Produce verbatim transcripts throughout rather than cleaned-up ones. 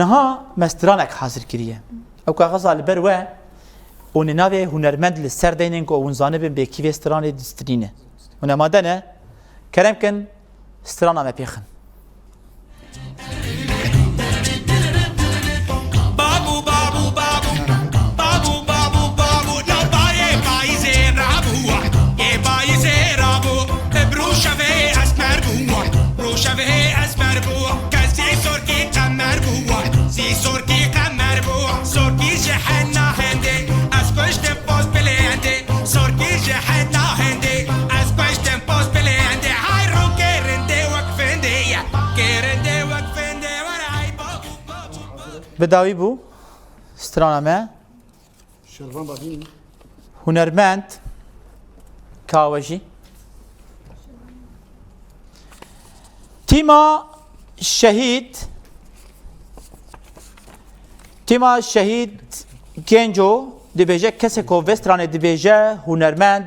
Niha me stranek hazir kiriye. Ew kaxeza li ber we û nê navê hunermend li ser deynin ku hûn zanibin bê kî vê stranê distrîne. Hûn amade ne? Kerem kin, strana me pêxin. Babu, babu, babu, babu, babu, babu, la bayê payîzê rabû, yê payîzê rabû, bi rûşevê esmer bû, rûşevê esmer bû, kesî sorkî qemer bû, zî sorkî qemer bû, sorkî ji hena hende, ez kuştim poz bilê hende, sorkî ji hena hende, ez kuştim poz bilê hende, hay rûkê rindê wek findê ye, kê rindê wek findê were hay babu, babu, babu. Bi dawî bû strana me. Şervan Badînî. Hunermend Kawejî. Tîma şehîd, tîma şehîd Genco dibêje, kesê ku vê stranê dibêje, hunermend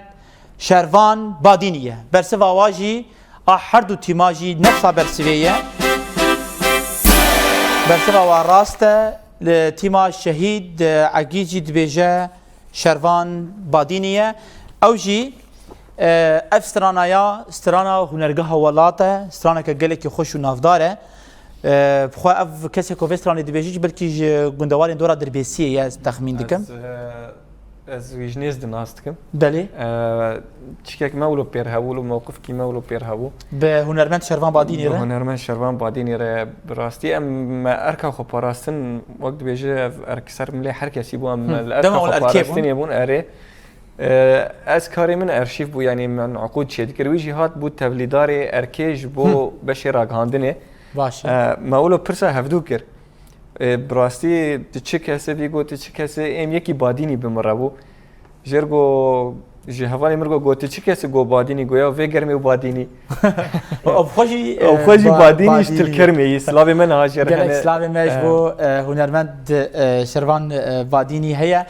Şervan Badînî ye. Bersiva wa jî a her du tîma jî nefsa bersivê ye. Bersiva wa rast e. Li tîma şehîd, e, Egîd jî dibêje Şervan Badînî ye. Ew jî, e, ev strana ya, strana Hunergeha Welat e, straneke gelekî xweş û navdar e. E, bi xwe ev kesê ku vê stranê dibêje jî belkî ji gundewarên dora Dirbêsiyê ye, ez texmîn dikim. Ez, e, Ez wî ji nêz de nas dikim. Belê. Eee, çikek me wilo pêr hebû, wilo mewqifkî me wilo pêr hebû. Bi hunermend Şervan Badînî Bi re? hunermend Şervan Badînî re bi rastî em me erka xwe parastin, wek dibêje ev erk ser milê her kesî bû, em Hı. li erka Dema xwe wan erkê bûn. parastinê bûn, erê. Eee, ez karê min erşîv bû, yanî min uqûd çêdikir. Wî jî hat bû tevlîdarê erkê ji bo Hı. beşê ragihandinê. Baş e. Eee, me wilo pirsa hevdû kir. E, bi rastî tu çi kesê bî got, tu çi kesê, êm yekî Badînî bi min re bû. Jêr go, ji hevalê min go, got, tu çi kesê go Badînî, go ya vê germê û Badînî. Ew xwe jî, Ew e, xwe jî ba-, Badînî ji Badînî. Tilkermê yî. Silavê me niha jêr Gelek hene. silavê me ji E. bo, e, hunermend, e, Şervan, e, Badînî heye.